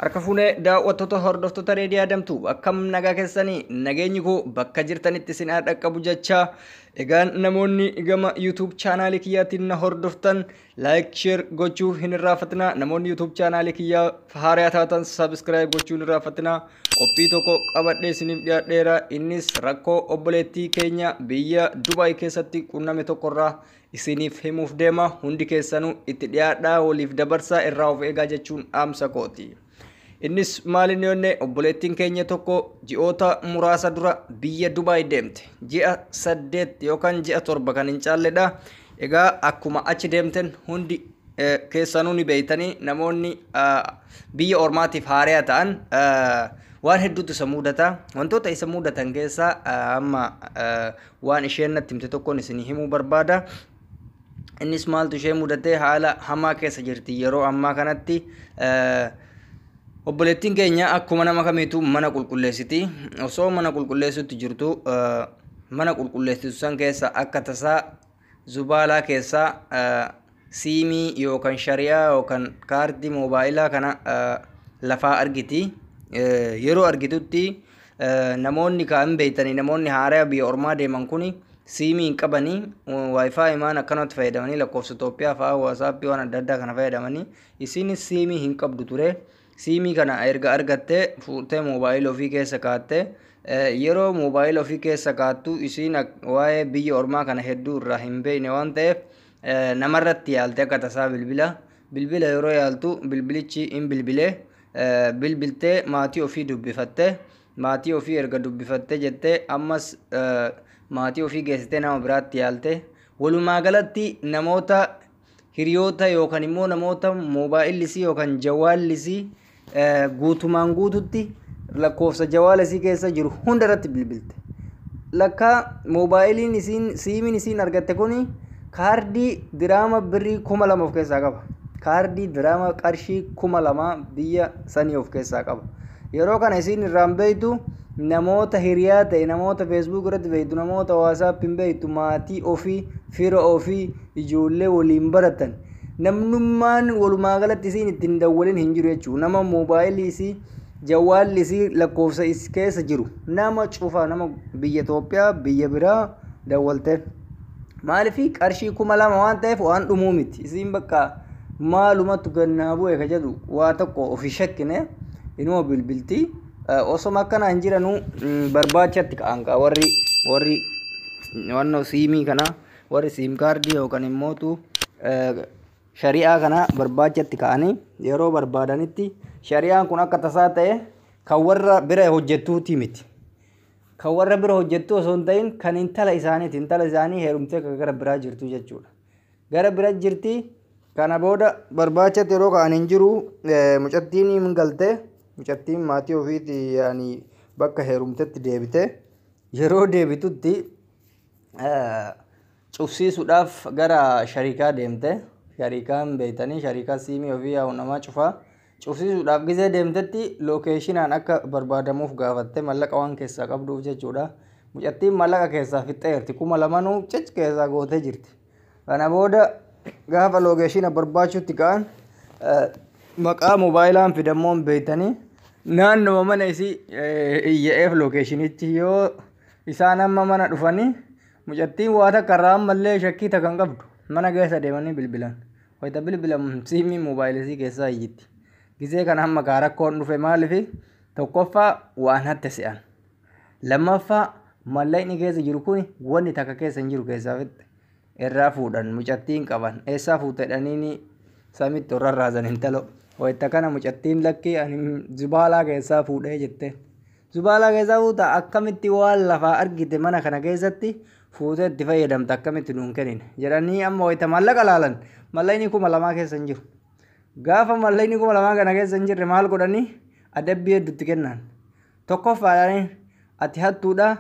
Harka fuunee daawwattoota hordoftoota Reedii Adamtuu, akkam nagaa keessanii? Nageenyi koo bakka jirtanitti isin haa dhaqqabu jechaa, egaan namoonni gama YouTube chaanaalii kiyyaatiin na hordoftan like, share gochuu hin irraanfatinaa. Namoonni YouTube chaanaalii kiyyaa haaraa taatan subscribe gochuu hin irraanfatinaa. Qophii tokko qabadhee isiniif dhiyaadheera. Innis rakkoo obboleettii keenya biyya Dubaay keessatti qunname tokkorraa isiniif himuuf deema. Hundi keessanuu itti dhiyaadhaa, waliif dabarsaa, irraa of eegaa jechuun dhaamsa kooti. Innis maal inni jenne, obboleettiin keenya tokko ji'oota muraasa dura biyya Dubaay deemte. Ji'a 8 yookaan ji'a 7 kan hin caalledha. Egaa akkuma achi deemten hundi keessanuu ni beeytanii, namoonni biyya ormaatiif haaraa ta'an waan hedduutu isa mudata. Wantoota isa mudatan keessaa amma waan isheen natti himte tokkoon isinii himuu barbaada. Innis maaltu ishee mudatee, haala hamaa keessa jirti yeroo ammaa kanatti. Obboleettiin keenya akkuma nama kamiitu mana qulqulleessiti. Osoo mana qulqulleessutti jirtu, mana qulqulleessitu san keessa akka tasaa zubaalaa keessaa siimii yookaan shari'aa yookaan kaardii moobaayilaa kana lafaa argiti. Yeroo argitutti namoonni kaan beeytanii, namoonni haaraa biyya ormaa deeman kuni siimii hin qabanii, WiFi maan akkanatti fayyadamanii, lakkoofsa Itoophiyaa fa'aa, WhatsAppii, waan adda addaa kana fayyadamanii. Isinis siimii hin qabdu ture. Siimii kana erga argattee fuutee moobaayila ofii keessa kaattee, yeroo moobaayila ofii keessa kaattu isiin waa'ee biyya ormaa kana hedduu irraa hin beekne waan ta'eef namarratti yaalte. Akka tasaa bilbila yeroo yaaltu bilbilichi hin bilbilee. Bilbiltee maatii ofii dubbifattee, maatii ofii erga dubbifattee jettee ammas maatii ofii geessitee nama biraatti yaalte. Walumaa galatti namoota hiriyoota yookaan immoo namoota moobaayillisii yookaan jawaallisii guutumaan guututti lakkoofsa jawaalasii keessa jiru hunda irratti bilbilte. Lakkaa moobaayiliin isiin, siimiin isiin argatte kuni kaardii diraama birrii 2000 of keessaa qaba. Kaardii diraama qarshii 2000 biyya sanii of keessaa qaba. Yeroo kana isiin irraan beektu namoota hiriyaa ta'e, namoota Facebook irratti beektu, namoota WhatsApp hin beektu, maatii ofii, fira ofii, ijoollee waliin baratan, namnummaan walumaa galatti isiin ittiin dawwalin hin jiru jechuudha. Nama moobaayilii isii, jawwaalli isii lakkoofsa is keessa jiru nama cufa, nama biyya Itoophiyaa, biyya biraa dawwalte. Maaliif? Qarshii 2000 waan ta'eef waan dhumuu miti. Isiin bakka maalumatu gannaa bu'e ka jedhu waa tokko ofi shakkine inuma bilbilti. Osoma akkanaan jiranuu barbaachatti ka'an kaa warri wannoo siimii kana, warri SIM kaardii yookaan immootu shari'aa kana barbaachatti ka'anii yeroo barbaadanitti shari'aan kun akka tasaa ta'e kan warra bira hojjettuuti miti. Kan warra bira hojjettu osoo hin ta'in kan intala isaaniiti. Intala isaanii heerumtee kan gara biraa jirtu jechuudha. Gara bira jirti. Kana booda barbaachatti yeroo ka'an hin jiru, mucattiin hin galte. Mucattiin maatii ofiiti yaani bakka heerumtetti deebite. Yeroo deebitutti cufsiisuudhaaf gara sharikaa deemte. Sharikaan beeytanii, sharikaa siimii ofii yaa'u namaa cufaa. Cufsiisuudhaaf gizee deemtetti lookeeshinaan akka barbaadamuuf gaafatte, mallaqa waan keessaa qabduuf jechuudha. Mucattiin mallaqa keessaa fixxeerti, 2000nuu cic keessaa gootee jirti. Kana booda gaafa lookeeshina barbaachuutti ka'an maqaa moobaayilaan fidammoon beeytanii naannoma mana isii iyya'eef lookeeshinichi. Yoo isaan amma mana dhufanii, mucattiin waa takka irraa ammallee shakkii takka hin qabdu, mana keessa deemanii bilbilan. Wayita bilbilan siimii moobaayilii keessaa iyyitti. Gizee kana amma kaa rakkoon dhufe. Maaliif? Tokkoffaa waan hatte se'an. Lammaffaa mallaqni keessa jiru kun wanni takka keessa hin jiru, keessaa fixxe. Irraa fuudhan, mucattiin qaban. Eessaa fuute jedhaniini samitti warra raasan intalo. Wayita kana mucattiin lakkii, ani zubaalaa keessaa fuudhee jette. Zubaalaa keessaa fuuta, akkamitti waan lafaa argite mana kana keessatti fuutee itti fayyadamta, akkamitti nuun kennine jedhanii amma wayita mallaqa laalan mallaqni 2000 keessa hin jiru. Gaafa mallaqni 2000 kana keessa hin jirre maal godhanii? Adabbii hedduutti kennan. Tokkoffaadhaan ati hattuudha,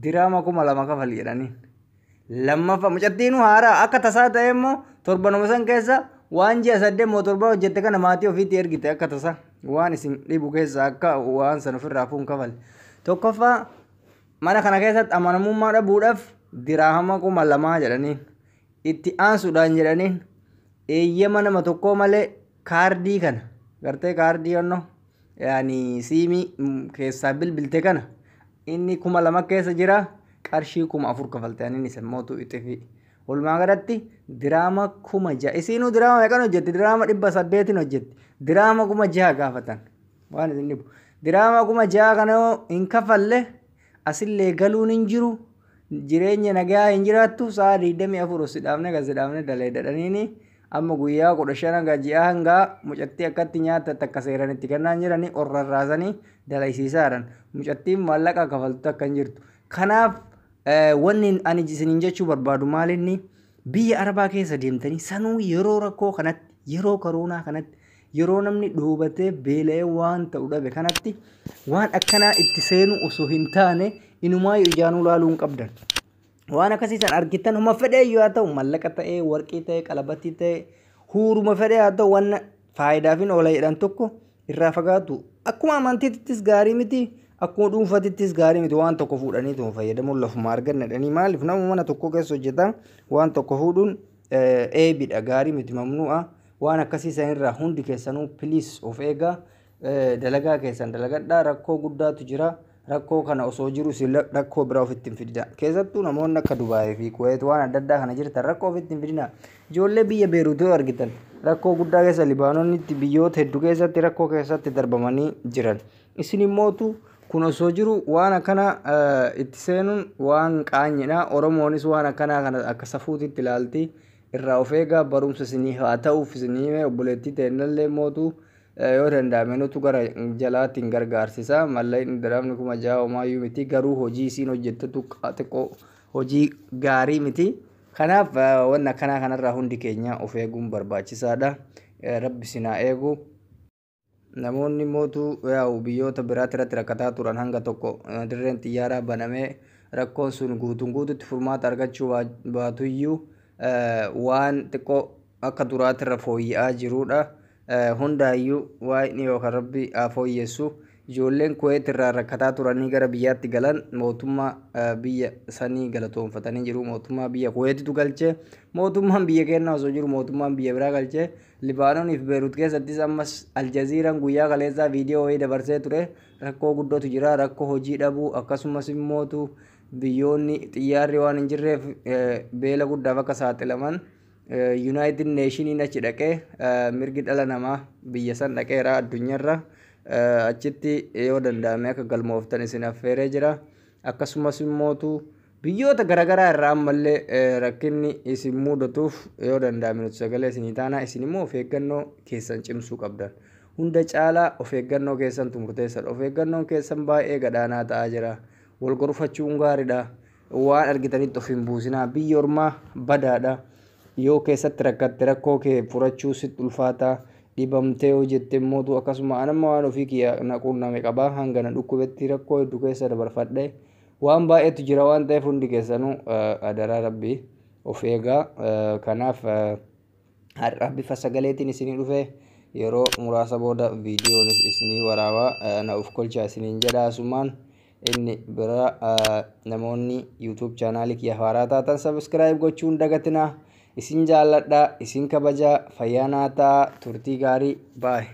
diraama 2000 kafali jedhanii. Lammaffaa mucattiinuu haaraa akka tasaa ta'e immoo torbanuma san keessa waan ji'a 8 moo 7 hojjette kana maatii ofiitti ergite. Akka tasaa waan isin dhibu keessa akka waan san ofirraa fuun kafale. Tokkoffaa mana kana keessatti amanamummaa dhabuudhaaf diraama 2000 jedhanii. Itti aansuudhaan jedhaniin eeyyama nama tokkoo malee kaardii kana gartee kaardii onnoo Yaani siimii keessaa bilbilte kana inni 2000 keessa jira, qarshii 4000 kafalte. Ani isa mootu ixifii. Walumaa galatti diraama 6000, isiinuu diraama meeqan hojjetti? Diraama 800 hojjetti. Diraama 6000 gaafatan. Waan isin dhibu, diraama 6000 kana yoo hin kafalle asillee galuun hin jiru, jireenya nagaa hin jiraattu, sa'a 24 si dhaabne gasi dhaabne daleedhaniini. Amma guyyaa 15 hanga ji'a hangaa mucattii akkatti nyaata takka seeran itti kennaan jiranii, orrarraasanii dalaysiisaa jiran. Mucattiin maallaqa kafaltu akka hin jirtu. Kanaaf wanni ani isiniin jechuu barbaadu maalinni, biyya arabaa keessa deemtanii, sanuu yeroo rakkoo kanatti, yeroo koronaa kanatti, yeroo namni dhoobatee beela'ee waan ta'u dhabe kanatti, waan akkanaa itti seenu osoo hin taane inumaayyuu ijaanuu laaluu hin qabdan. Waan akkasii san argitan, huma fedhee iyyuu haa ta'u, mallaqa ta'ee, warqii ta'ee, qalabatii ta'ee, huuruma fedhee haa ta'u, wanna faayidaaf hin oola jedhan tokko irraa fagaatu. Akkuma amantiittis gaarii miti, akkuma dhuunfatittis gaarii miti. Waan tokko fuudhanii tuma fayyadamuun lafuma arganna jedhanii, maaliif nama mana tokko keessa hojjetan waan tokko fuudhuun eebidha, gaarii miti, mamnu'a. Waan akkasii sanirraa hundi keessanuu please of eegaa, dalagaa keessan dalagadhaa. Rakkoo guddaatu jira. Rakkoo kana osoo jiru isin rakkoo biraa ofitti hin fidina. Keessattuu namoonni akka Dubaayii fi Kuweet waan adda addaa kana jirtan rakkoo ofitti hin fidina. Ijoollee biyya Beeruut yoo argitan rakkoo guddaa keessa, Libaanoonitti, biyyoota hedduu keessatti rakkoo keessatti darbamanii jiran. Isin immootu kun osoo jiru waan akkana itti seenuun waan qaanyidha. Oromoonis waan akkanaa kana akka safuutitti ilaalti. Irraa of eegaa, barumsa isinii haa ta'uuf isinii hime. Obboleettii teennallee mootu yoo danda'ame nutu gara jalaatiin gargaarsisa. Mallaqni diraamni 6000 homaayyuu miti, garuu hojii isiin hojjettetu xiqqoo hojii gaarii miti. Kanaaf wanna akkanaa kanarraa hundi keenya of eeguun barbaachisaadha. Rabbi isin haa eegu. Namoonni mootuu yaa'u biyyoota biraatti irratti rakkataa turan hanga tokko dirreen xiyyaaraa banamee rakkoon sun guutuun guututti furmaata argachuu baatuyyuu waan xiqqoo akka duraatirra fooyya'aa jirudha. Hundaayyuu waaqni yookaan Rabbi haa fooyyessu. Ijoolleen Kuweet irraa rakkataa turanii gara biyyaatti galan mootummaa biyya sanii galatoonfatanii jiru. Mootummaa biyya Kuweetitu galche. Mootummaan biyya keenyaa osoo jiru mootummaan biyya biraa galche. Libaanoonii fi Beeruut keessattis ammas Aljaziiraan guyyaa kaleessaa viidiyoo wayii dabarsee ture. Rakkoo guddootu jira. Rakkoo hojii dhabuu, akkasumas immootu biyyoonni xiyyaarri waan hin jirreef beela guddaaf akka saaxilaman United Nationiin achi dhaqee, mirgi dhala namaa biyya san dhaqeera, addunyaarra achitti yoo danda'ame akka galmooftan isin affeeree jira. Akkasumas immootu biyyoota garaagaraa irraa ammallee rakkinni isin mudatuuf yoo danda'ame nuti sagalee isinii taana. Isin immoo of eeggannoo keessan cimsuu qabdan. Hunda caalaa of eeggannoo keessantu murteessaadha. Of eeggannoon keessan baay'ee gadaanaa ta'aa jira. Wal gorfachuun gaariidha. Waan argitanitti of hin buusinaa. Biyyi ormaa badaadha. Yoo keessatti rakkatte rakkoo kee furachuu sitti ulfaata. Dhibamtee yoo jette immoo akkasuma. Anamma waan ofii kiyya na quunname qabaa, hanga na dhukkubetti rakkoo hedduu keessa dabarfadhe. Waan baay'eetu jira waan ta'eef hundi keessanuu adaraa Rabbii of eegaa. Kanaaf har'a bifa sagaleetiin isinii dhufe, yeroo muraasa booda viidiyoonis isinii waraabaa. Na of kolchaa isiniin jedha. Asumaan inni bira, namoonni YouTube chaanaalii kiyya haaraa taatan subscribe gochuun dagatinaa. Isin jaalladha, isin kabajaa, fayyaa naa ta'a, turtii gaarii, baay'ee.